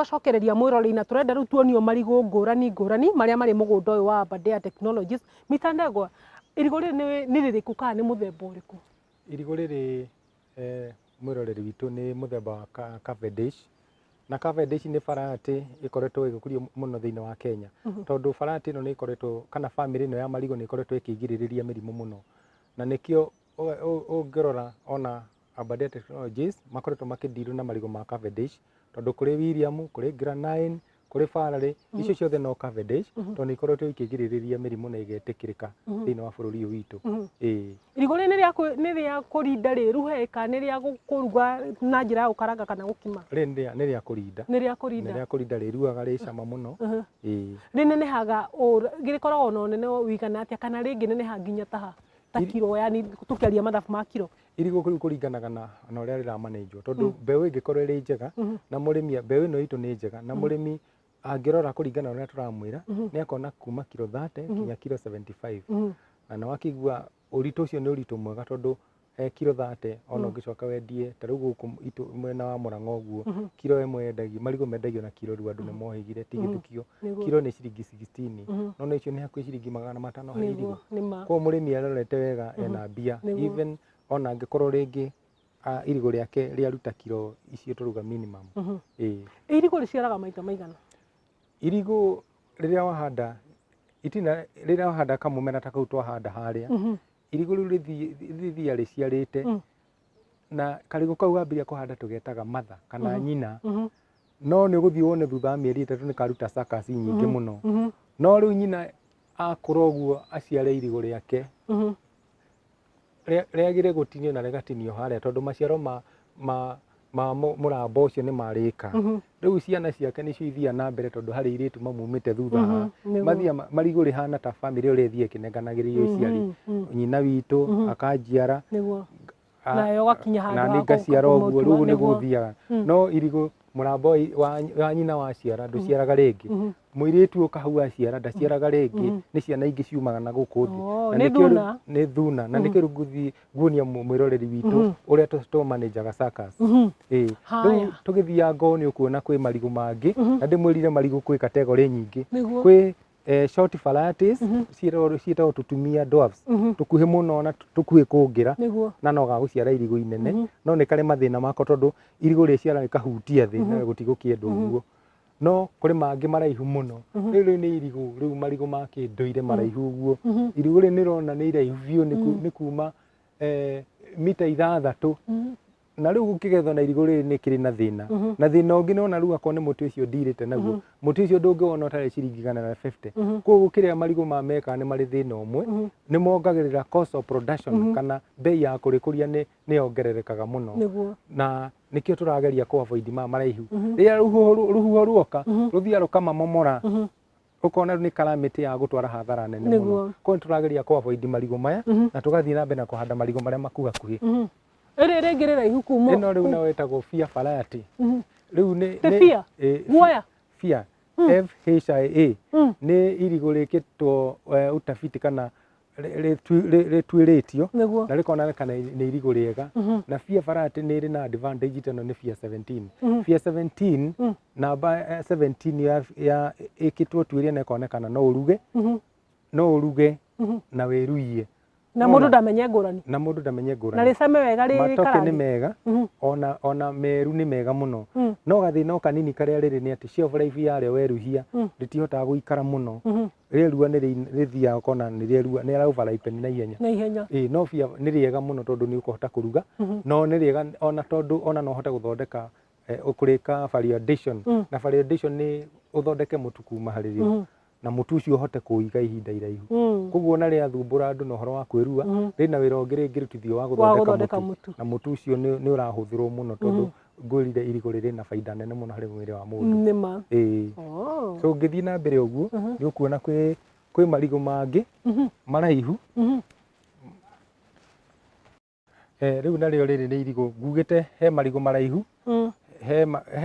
Twacokereria mwĩroreri na tũrenda rĩu tuonio marigũ ngũrani ngũrani marĩa marĩ mũgũnda ũyũ wa Aberdare Technologies. Mr. Ndegwa, irigũ rĩrĩ nĩ rĩrĩkũ kana nĩ mũthemba ũrĩkũ? Irigũ rĩrĩ, mwĩroreri witũ, nĩ mũthemba wa Cavendish. Na Cavendish nĩ variety ĩkoretwo ĩgĩkũrio mũno thĩinĩ wa Kenya, tondũ variety ĩno nĩ ĩkoretwo, kana family ĩno ya marigũ nĩ ĩkoretwo ĩkĩgirĩrĩria mĩrimũ mũno, na nĩkĩo ũngĩrora ona Aberdare Technologies makoretwo makĩndirwo na marigũ ma Cavendish, tondũ kũrĩ William, kũrĩ Granine, kũrĩ Farley, icio ciothe no Cavendish, tondũ nĩ ikoretwo ikĩgirĩrĩria mĩrimũ na igetĩkĩrĩka thĩinĩ wa bũrũri ũyũ witũ. Ĩĩ. Irigũ rĩrĩ nĩ rĩa kũrinda rĩruhe kana nĩ rĩa kũruga na njĩra ya gũkaranga kana gũkima? Rĩrĩ nĩ rĩa kũrinda. Nĩ rĩa kũrinda. Nĩ rĩa kũrinda, rĩruaga rĩ cama mũno. Ĩĩ. Rĩnenehaga, rĩkoragwo na ũnene ũigana atĩa, kana rĩngĩneneha nginya taha ta kiro, yani tũkĩaria mathabu ma kiro? Irigũ rĩu kũringanaga na ũrĩa rĩramanĩnjwo, tondũ mbeũ ĩngĩkorwo ĩrĩ njega na mũrĩmi, mbeũ ĩno itũ nĩ njega, na mũrĩmi angĩrora kũringana na ũrĩa tũramwĩra, nĩ akona kuma kiro 30 nginya kiro 75. Na nĩ wakĩigua ũritũ ũcio nĩ ũritũ mwega, tondũ kiro 30 ona ũngĩcoka wendie ta rĩu gũkũ mwena wa Mũrang'a ũguo, kiro ĩmwe yendagio, marigũ mendagio na kiro, rĩu andũ nĩ mohĩgire ti gĩthukio. Kiro nĩ ciringi 16, no nĩ icio nĩ hakuhĩ ciringi 500 harĩ irigũ. Koguo mũrĩmi arorete wega ena mbia, even ona angĩkorwo rĩngĩ irigũ rĩake rĩaruta kiro icio tũruga minimum. Ĩĩ. Irigũ rĩciaraga maita maigana? Irigũ rĩrĩa wahanda itina, rĩrĩa wahanda kamũmera ta kau twahanda harĩa, irigũ rĩu rĩthiaga rĩciarĩte, na karigũ kau wambĩrĩria kũhanda tũgetaga mother kana nyina, no nĩ ũgũthiĩ wone thutha wa mĩeri 3 nĩ karuta suckers nyingĩ mũno. No rĩu nyina akũra ũguo aciare irigũ rĩake, rĩagĩrĩire gũtinio na rĩgatinio harĩa, tondũ maciaro ma mũrambo ũcio nĩ marĩka. Rĩu ciana ciake nĩcio ithiaga na mbere, tondũ harĩ irĩtu mamumĩte thutha haha. Mathiaga marigũ rĩhana ta bamĩrĩ ũrĩa ĩthiĩ ĩkĩnenganagĩrĩrio iciari, nyina witũ akanjiara, nayo ũgakinya handũ na niĩ ngaciara ũguo, rĩu nĩguo ũthiaga. No irigũ mũrambo wa nyina waciara ndũciaraga rĩngĩ, mũirĩtu ũka hau aciara ndaciaraga rĩngĩ, nĩ ciana ingĩ ciumaga na gũkũ thĩ. Nĩ thuna. Nĩ thuna. Na nĩkĩo rĩu ngũthiĩ nguonia mwĩroreri witũ ũrĩa tũmanĩnjaga suckers. Ĩĩ, rĩu tũgĩthiaga ngoo nĩ ũkuona kwĩ marigũ mangĩ, na ndĩmwĩrire marigũ kwĩ category nyingĩ. Kwĩ short varieties ciĩtagwo tũtumia dwarfs, tũkuhĩ mũno na tũkuhĩ kũngĩra, na no gagũciara irigũ inene, no nĩ karĩ mathĩna mako, tondũ irigũ rĩciara rĩkahutia thĩ na gũtigũkĩendwo ũguo. No kũrĩ mangĩ maraihu mũno. Rĩu nĩ irigũ, rĩu marigũ ma kĩndũire maraihu ũguo. Irigũ rĩrĩ nĩrona nĩ iraihu biũ, nĩ kuma mita 6. Na rĩu gũkĩgethwo na irigũ rĩrĩ nĩ kĩrĩ na thĩna. Na thĩna ũngĩ nĩwona rĩu akorwo nĩ mũtĩ ũcio ndirĩte naguo, mũtĩ ũcio ndũngĩwona ũtarĩ ciringi 150. Koguo kĩrĩa marigũ maya mekaga nĩ marĩ thĩna ũmwe, nĩ mongagĩrĩra cost of production, kana bei ya kũrĩkũria nĩ yongererekaga mũno. Na nĩkĩo tũrageria kũ avoid maya maraihu. Rĩrĩa rũhuho ruoka, rũthiaga rũkamamomora, ũkona nĩ calamity ya gũtwara hathara nene mũno. Koguo nĩ tũrageria kũ avoid marigũ maya na tũgathiĩ na mbere na kũhanda marigũ marĩa makuhakuhĩ. Ĩrĩ rĩngĩ rĩraihu kuma Ĩno rĩu nayo ĩtagwo Fia variety. Rĩu nĩ Fia? Guoya? Fia, FHIA, nĩ irigũ rĩkĩtwo utafiti kana rĩtuĩrĩtio na rĩkonekana nĩ irigũ rĩega. Na Fia variety nĩ ĩrĩ na advantage ta ĩno nĩ Fia 17. Fia 17, namba 17 ya ĩkĩtwo tuĩria na ĩkonekana no ũruge na wĩruie. Na mũndũ ndamenye ngũrani. Na mũndũ ndamenye ngũrani. Na rĩcame wega rĩ Matoke nĩ mega, ona meru nĩ mega mũno. No gathĩna o kanini karĩa rĩrĩ nĩ atĩ shelf life yarĩo weruhia rĩtihotaga gũikara mũno. Rĩerua nĩ rĩthiaga ũkona nĩ rĩerua, nĩ overripen na ihenya. Na ihenya. Ĩĩ, no Fia nĩ rĩega mũno tondũ nĩ ũkũhota kũruga, no nĩ rĩega ona tondũ ona no ũhote gũthondeka kũrĩka value addition. Na value addition nĩ ũthondeke mũtu kuma harĩ rĩo, na mũtu ũcio ũhote kũũiga ihinda iraihu. Koguo ona rĩathumbũra andũ na ũhoro wa kwĩrua, rĩna wĩra ũngĩ rĩngĩrutithio wa gũthondeka mũtu, na mũtu ũcio nĩ ũrahũthĩrwo mũno, tondũ ngwĩrire irigũ rĩrĩ na baida nene mũno harĩ mwĩrĩ wa mũndũ. Nĩma. Ĩĩ. So ũngĩthiĩ na mbere ũguo nĩ ũkuona kwĩ marigũ mangĩ maraihu. Rĩu narĩo rĩrĩ nĩ irigũ ngugĩte, he marigũ maraihu,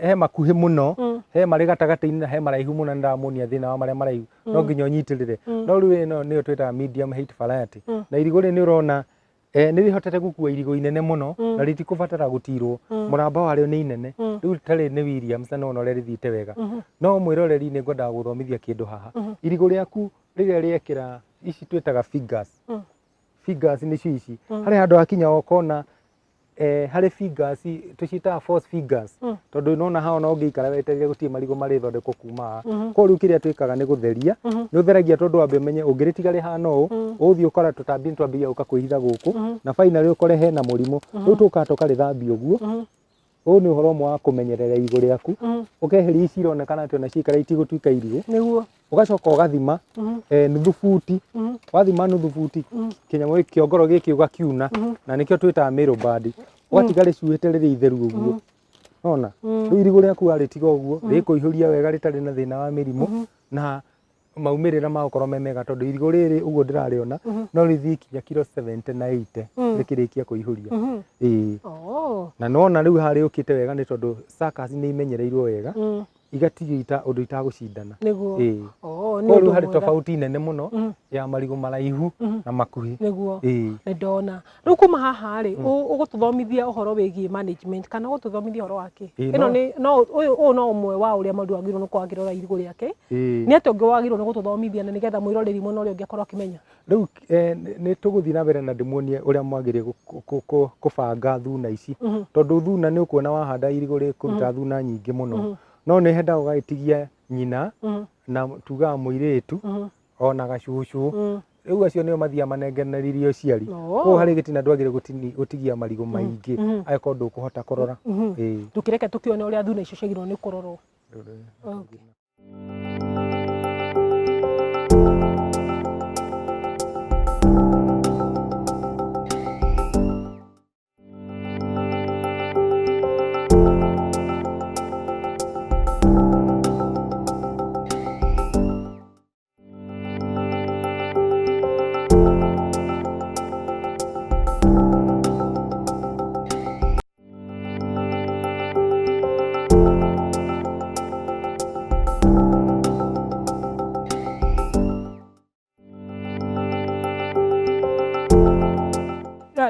he makuhĩ mũno, he marĩ gatagatĩ-inĩ na he maraihu mũno. Nĩ ndamuonia thĩna wa marĩa maraihu, no nginya ũnyitĩrĩre. No rĩu ĩno nĩyo twĩtaga medium height variety, na irigũ rĩrĩ nĩ ũrona Nĩ rĩhotete gũkua irigũ inene mũno na rĩtikũbatara gũtirwo. Mũramba warĩo nĩ inene. Rĩu tarĩ nĩ Williams na nĩwona ũrĩa rĩthiĩte wega. No mwĩroreri nĩ ngwendaga gũthomithia kĩndũ haha. Irigũ rĩaku rĩrĩa rĩekĩra ici twĩtaga fingers. Fingers nĩcio ici. Harĩ handũ hakinya ũkona harĩ fingers tũciĩtaga false fingers, tondũ nona haha ona ũngĩikara wetereire gũtirĩ marigũ marĩthondekwo kuma haha. Koguo rĩu kĩrĩa twĩkaga nĩ gũtheria. Nĩ ũtheragia tondũ wambe ũmenye ũngĩrĩtiga rĩhana ũũ, ũgũthiĩ ũkora tũtambi nĩ twambĩrĩria gũka kwĩhitha gũkũ, na finally ũkore hena mũrimũ. Rĩu tũkaga tũkarĩthambia ũguo. Ũyũ nĩ ũhoro ũmwe wa kũmenyerera irigũ rĩaku. Ũkeheria ici ironekana atĩ ona ciaikara itigũtuĩka irigũ. Ũgacoka ũgathima nuthu buti. Wathima nuthu buti, kĩnyamũ gĩkĩ kĩongoro gĩkĩ ũgakiuna, na nĩkĩo twĩtaga male bud. Ũgatiga rĩcuĩte rĩrĩ itheru ũguo. Nona rĩu irigũ rĩaku warĩtiga ũguo rĩkũihũria wega rĩtarĩ na thĩna wa mĩrimũ, na maumĩrĩra magũkorwo me mega, tondũ irigũ rĩrĩ ũguo ndĩrarĩona no rĩthiĩ kinya kiro 70 na 80 rĩkĩrĩkia kũihũria. Ĩĩ. Na nona rĩu haha rĩũkĩte wega nĩ tondũ suckers nĩ imenyereirwo wega, igatigio ita ũndũ itagũcindana. Ĩĩ. Nĩ Koguo ũndũ rĩu harĩ mwega. tofauti nene mũno ya marigũ maraihu na makuhĩ. Ĩĩ. Nĩ ndona. Rĩu kuma haha rĩ, ũgũtũthomithia ũhoro wĩgiĩ management kana ũgũtũthomithia ũhoro wa kĩ? Ĩĩ, Ĩno nĩ no ũyũ ũyũ no ũmwe wa ũrĩa mũndũ agĩrĩirwo nĩ gũkorwo akĩrora irigũ rĩake. Nĩ atĩa ũngĩ wagĩrĩirwo nĩ gũtũthomithia na nĩgetha mwĩroreri mwena ũrĩa ũngĩ akorwo akĩmenya? Rĩu nĩ tũgũthiĩ na mbere na ndĩmuonie ũrĩa mwagĩrĩire kũbanga thuna ici, tondũ thuna nĩ ũkuona wahanda irigũ rĩkũruta thuna nyingĩ mũno, no nĩ hendaga ũgagĩtigia nyina na tugaga mũirĩtu ona gacucu. Rĩu acio nĩo mathiaga manengeranĩirie ũciari. Koguo harĩ gĩtina ndwagĩrĩire gũtigia marigũ maingĩ angĩkorwo ndũkũhota kũrora. Ĩĩ. Ndũkĩreke tũkĩone ũrĩa thuna icio ciagĩrĩirwo nĩ kũrorwo.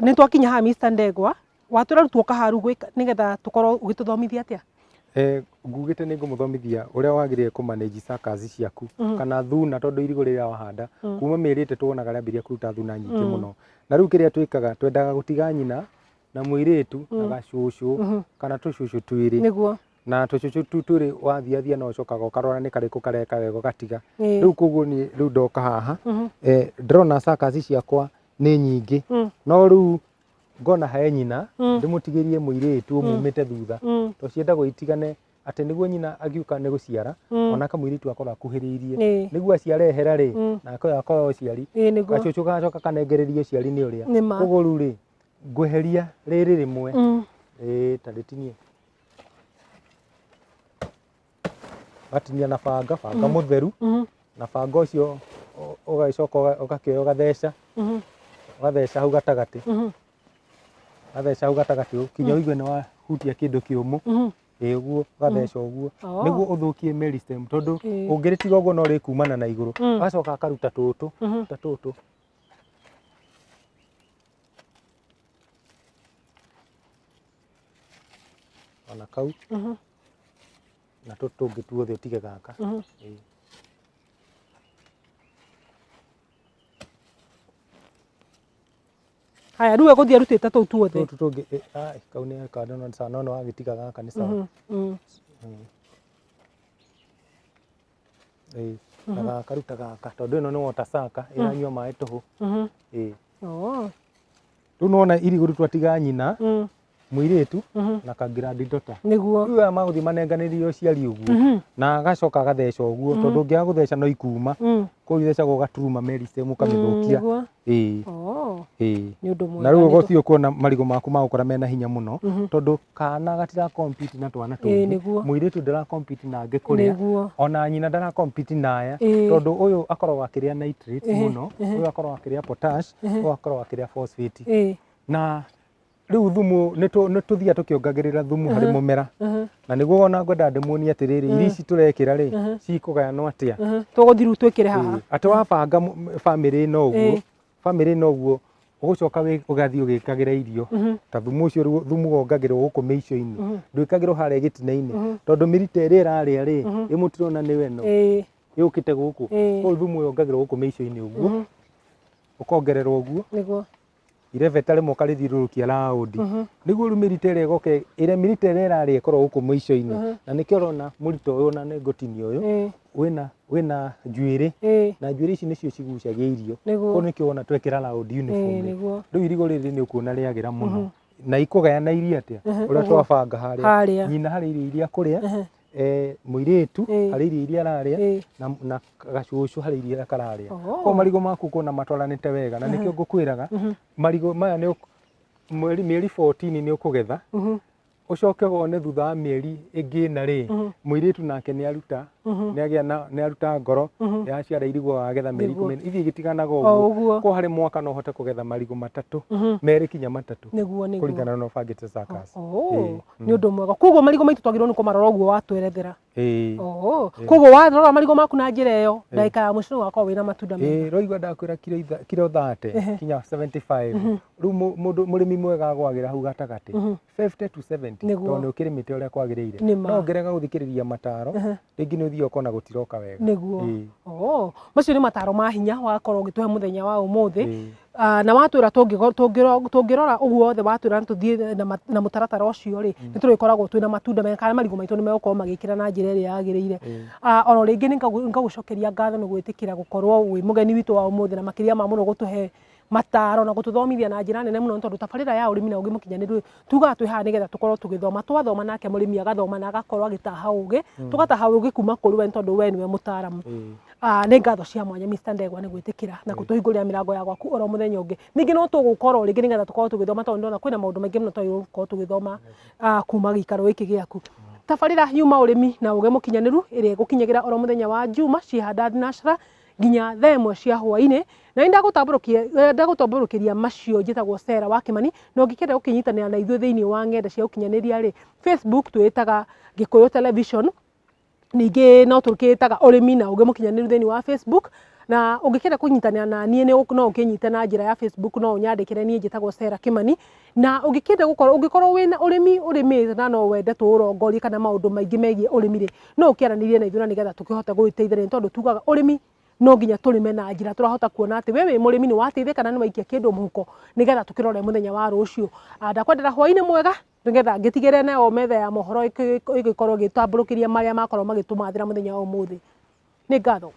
Nĩ twakinya haha Mr. Ndegwa, watwĩra rĩu tuoka haha rĩu gwĩka nĩgetha tũkorwo ũgĩtũthomithia atĩa? Ngugĩte nĩ ngũmũthomithia ũrĩa wagĩrĩire kũ manage suckers ciaku kana thuna, tondũ irigũ rĩrĩa wahanda kuma mĩeri ĩtatũ wonaga rĩambĩrĩria kũruta thuna nyingĩ mũno. Na rĩu kĩrĩa twĩkaga, twendaga gũtiga nyina na mũirĩtu na gacucu kana tũcucu twĩrĩ. Na tũcucu tu twĩrĩ wathiathia no ũcokaga ũkarora nĩ karĩkũ kareka wega ũgatiga. Rĩu koguo niĩ rĩu ndoka haha, ndĩrona suckers ciakwa nĩ nyingĩ, no rĩu ngona he nyina ndĩmũtigĩrie mũirĩtu ũmumĩte thutha, tondũ ciendagwo itigane atĩ nĩguo nyina angiũka nĩ gũciara, ona kamũirĩtu akorwo akuhĩrĩirie, nĩguo aciarehera rĩ, nake ũyũ akorwo ũciari, gacucu gacoka kanengererie ũciari nĩ ũrĩa. Koguo rĩu rĩ, ngweheria rĩrĩ rĩmwe, ĩĩ ta rĩtinie, gatinia na banga, banga mũtheru, na banga ũcio ũgagĩcoka ũgakĩoya ũgatheca, ũgatheca hau gatagatĩ, ũgatheca hau gatagatĩ kinya ũigue nĩ wahutia kĩndũ kĩũmũ. Ĩĩ ũguo, ũgatheca ũguo nĩguo ũthũkie meristem, tondũ ũngĩrĩtiga ũguo no rĩkumana na igũrũ. Agacoka akaruta tũtũ ta tũtũ, ona kau na tũtũ tũngĩ tuothe ũtige gaka. Ĩĩ. Haya, rĩu egũthiĩ arutĩte tũu tuothe. Tũtũ tũngĩ, ai, kau nĩ kando no nĩ sawa, no nĩ wagĩtiga gaka nĩ sawa. Ĩĩ, na gaka ruta gaka, tondũ ĩno nĩ water sucker ĩranyua maĩ tũhũ. Ĩĩ. Rĩu nĩwona irigũ rĩu twatiga nyina, mũirĩtu na ka granddaughter. Rĩu aya magũthiĩ manenganĩrie ũciari ũguo, na agacoka agatheca ũguo, tondũ ũngĩaga gũtheca no ikuma. Koguo ithecagwo ũgaturuma meristem ũkamĩthũkia. Ĩĩ. Ĩĩ. Nĩ ũndũ mwega. Na rĩu ũgũthiĩ ũkuona marigũ maku magũkora mena hinya mũno, tondũ kana gatira compete na twana tũngĩ, mũirĩtu ndara compete na angĩ kũrĩa, ona nyina ndara compete na aya, tondũ ũyũ akoragwo akĩrĩa nitrates mũno, ũyũ akoragwo akĩrĩa potash, ũyũ akoragwo akĩrĩa phosphate. Na rĩu thumu nĩ tũthiaga tũkĩongagĩrĩra thumu harĩ mũmera, na nĩguo ona ngwenda ndĩmuonie atĩrĩrĩ, irio ici tũrekĩra rĩ, cikũgayanwo atĩa. Tũgũthiĩ rĩu twĩkĩre haha. Atĩ wabanga bamĩrĩ ĩno ũguo, bamĩrĩ ĩno ũguo, Ũgũcoka ũgathiĩ ũgĩkagĩra irio ta thumu ũcio rĩu thumu wongagĩrwo gũkũ mĩico-inĩ, ndwĩkagĩrwo harĩa gĩtina-inĩ, tondũ mĩrita ĩrĩa ĩrarĩa rĩ, ĩmũtirona nĩwe ĩno yũkĩte gũkũ. Koguo thumu ũyũ wongagĩrwo gũkũ mĩico-inĩ ũguo, ũkongererwo ũguo. Nĩguo. Irebeta rĩmwe ũkarĩthiũrũrũkia raũndi, nĩguo rĩu mĩrita ĩrĩa ĩgoka, ĩrĩa mĩrita ĩrĩa ĩrarĩa ĩkorwo gũkũ mũico-inĩ. Na nĩkĩo ũrona mũrita ũyũ ona nĩ ngũtinia ũyũ wĩna njuĩrĩ, na njuĩrĩ ici nĩcio cigucagia irio. Koguo nĩkĩo wona twekĩra raũndi uniform. Rĩu irigũ rĩrĩ nĩ ũkuona rĩagĩra mũno, na ikũgayana irio atĩa ũrĩa twabanga harĩa, nyina harĩ irio iria kũrĩa, mũirĩtu harĩ irio iria ararĩa, na gacũcũ harĩ irio iria kararĩa. Koguo marigũ maku ũkuona matwaranĩte wega, na nĩkĩo ngũkwĩraga marigũ maya nĩ mĩeri 14 nĩ ũkũgetha, ũcoke wone thutha wa mĩeri ĩngĩ ĩna rĩ, mũirĩtu nake nĩ aruta, nĩ agĩa na nĩ aruta ngoro, yaciara irigũ wagetha mĩeri 10, ithiĩ igĩtiganaga ũguo. Koguo harĩ mwaka no ũhote kũgetha marigũ matatũ, merĩ kinya matatũ, kũringana na ũbangĩte suckers. Nĩ ũndũ mwega. Koguo marigũ maitũ twagĩrĩirwo nĩ kũmarora ũguo watwerethera. Koguo warora marigũ maku na njĩra ĩyo, ndagĩka ya mũico nĩ ũgakorwo wĩna matunda mega. Roigua ndakwĩra kiro 30 kinya 75. Rĩu mũndũ mũrĩmi mwega agwagĩra hau gatagatĩ 50 to 70, tondũ nĩ ũkĩrĩmĩte ũrĩa kwagĩrĩire. No ũngĩrega gũthikĩrĩria mataro, rĩngĩ nĩ ũthiaga ũkona gũtiroka wega. Nĩguo. Macio nĩ mataro ma hinya wakorwo ũgĩtũhe mũthenya wa ũmũthĩ. Na watwĩra tũngĩrora ũguo wothe watwĩra tũthiĩ na mũtaratara ũcio rĩ, nĩ tũrĩkoragwo twĩna matunda mega, kana marigũ maitũ nĩ megũkorwo magĩkĩra na njĩra ĩrĩa yagĩrĩire. Oro rĩngĩ nĩ ngagũcokeria ngatho nĩ gwĩtĩkĩra gũkorwo wĩ mũgeni witũ wa ũmũthĩ, na makĩria ma mũno gũtũhe mataro na gũtũthomithia na njĩra nene mũno, tondũ tabarĩra ya ũrĩmi na ũgĩ mũkinyanĩru tugaga twĩ haha nĩgetha tũkorwo tũgĩthoma. Twathoma nake mũrĩmi agathoma na agakorwo agĩtaha ũgĩ, tũgataha ũgĩ kuma kũrĩ we, tondũ we nĩwe mũtaaramu. Nĩ ngatho cia mwanya Mr. Ndegwa nĩ gwĩtĩkĩra na gũtũhingũrĩra mĩrango ya gwaku oro mũthenya ũngĩ. Ningĩ no tũgũkorwo rĩngĩ nĩgetha tũkorwo tũgĩthoma, tondũ ndĩrona kwĩna maũndũ maingĩ mũno twagĩrĩirwo gũkorwo tũgĩthoma kuma gĩikaro gĩkĩ gĩaku. Tabarĩra yuma ũrĩmi na ũgĩ mũkinyanĩru ĩrĩa ĩgũkinyagĩra oro mũthenya wa Juma ciĩ thinacara nginya thaa 1 cia hwaĩ-inĩ. Na nĩ ndagũtambũrũkĩria macio, njĩtagwo Sarah wa Kĩmani, na ũngĩkenda gũkĩnyitanĩra na ithuĩ thĩinĩ wa ng'enda cia ũkinyanĩria rĩ, Facebook twĩtaga Gĩkũyũ Television, ningĩ no tũkĩtaga ũrĩmi na ũgĩ mũkinyanĩru thĩinĩ wa Facebook. Na ũngĩkenda kũnyitanĩra na niĩ no ũkĩnyite na njĩra ya Facebook, no ũnyandĩkĩre niĩ njĩtagwo Sarah Kĩmani. Na ũngĩkenda gũkorwo ũngĩkorwo wĩna ũrĩmi ũrĩmĩte na no wende tũũrongorie kana maũndũ maingĩ megiĩ ũrĩmi rĩ, no ũkĩaranĩrie na ithuĩ na nĩgetha tũkĩhote gũgĩteithĩrĩria, tondũ tugaga ũrĩmi no nginya tũrĩme na njĩra tũrahota kuona atĩ we wĩ mũrĩmi nĩ wateithĩka na nĩ waikia kĩndũ mũhuko, nĩgetha tũkĩrore mũthenya wa rũciũ. Ndakwendera hwaĩ-inĩ mwega, nĩgetha ngĩtigĩre nayo metha ya mohoro ĩgĩkorwo ĩgĩtambũrũkĩria marĩa makorwo magĩtũmathĩra mũthenya wa ũmũthĩ. Nĩ ngatho.